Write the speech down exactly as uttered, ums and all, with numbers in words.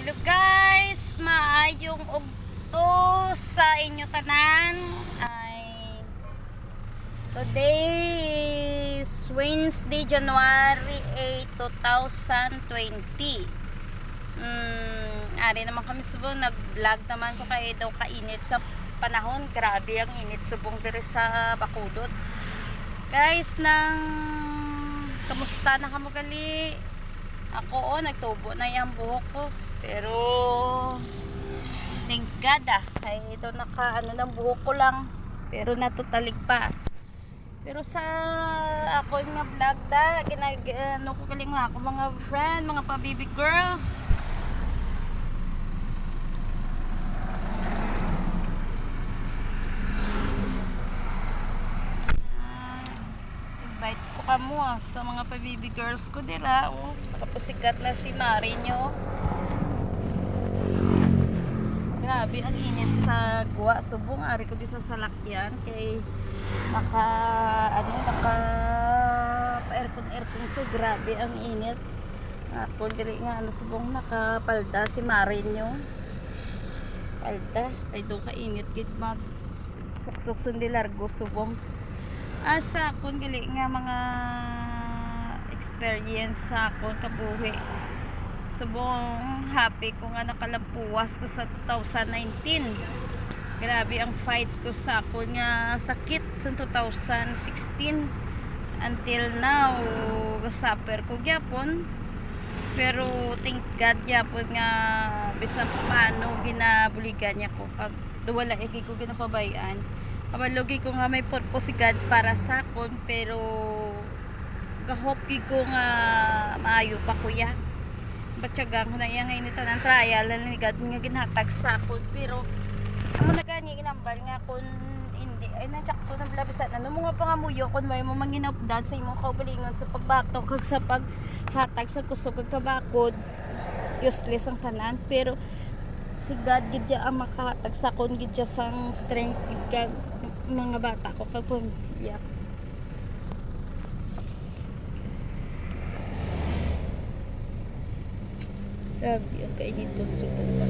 Hello guys, maayong ugto sa inyo tanan. Ay, today is Wednesday, January eight, two thousand twenty. Mm, ari naman kami subong, nag-vlog naman ko kay daw kainit sa panahon. Grabe ang init subong diri sa Bacolod. Guys, nang kamusta na kamo gali? Ako, oh, nagtubo na yung buhok ko. Pero, thank God, ah. Ay, ito naka, ano, ng buhok ko lang. Pero natutalig pa. Pero sa ako nga vlog da, ginag, ano ko gali nga ako, mga friend, mga pa-baby girls. Ah, invite ko kamo, ah, sa mga pa-baby girls ko dira, oh. Nakapusikat na si Mari nyo. Grabe ang init sa gwa. Subong, ari ko di sa salakyan kay naka, ano, naka aircon, aircon ko. Grabe ang init. Ako dili nga, ano, subong nakapalda si Mari nyo. Palda, kay do ka init gid mag suksok sundi largo subong. Asa akon gali nga mga experience sa akon kabuhi. Subong happy ko nga nakalampuwas ko sa two thousand nineteen. Grabe ang fight ko sa akon nga sakit sa two thousand sixteen. Until now, ga-suffer ko gyapon. Pero thank God gyapon nga bisan paano ginabuligan niya ko kag wala gid ko ginapabay-an. Kabalo gid ko nga may purpose si God para sa akon, pero gahop gid ko nga maayo pa, kuya. Batyagan ko na iya nga ini tanan, trial na ni God nga ginhatag sa akon. Pero amo na gani ginambal nga kun hindi, ay, natsakto na bala, bisan ano mo nga pangamuyo, kun may mo manginapdan sa imong kaugalingon sa pagbato kag sa paghatag sa kusog kag kabakod, useless ang tanan. Pero si God gid ya ang makahatag sa akon gid ya sang strength gid kag mga bata ko kag pamilya. Grabe ang kainit dun sa baba.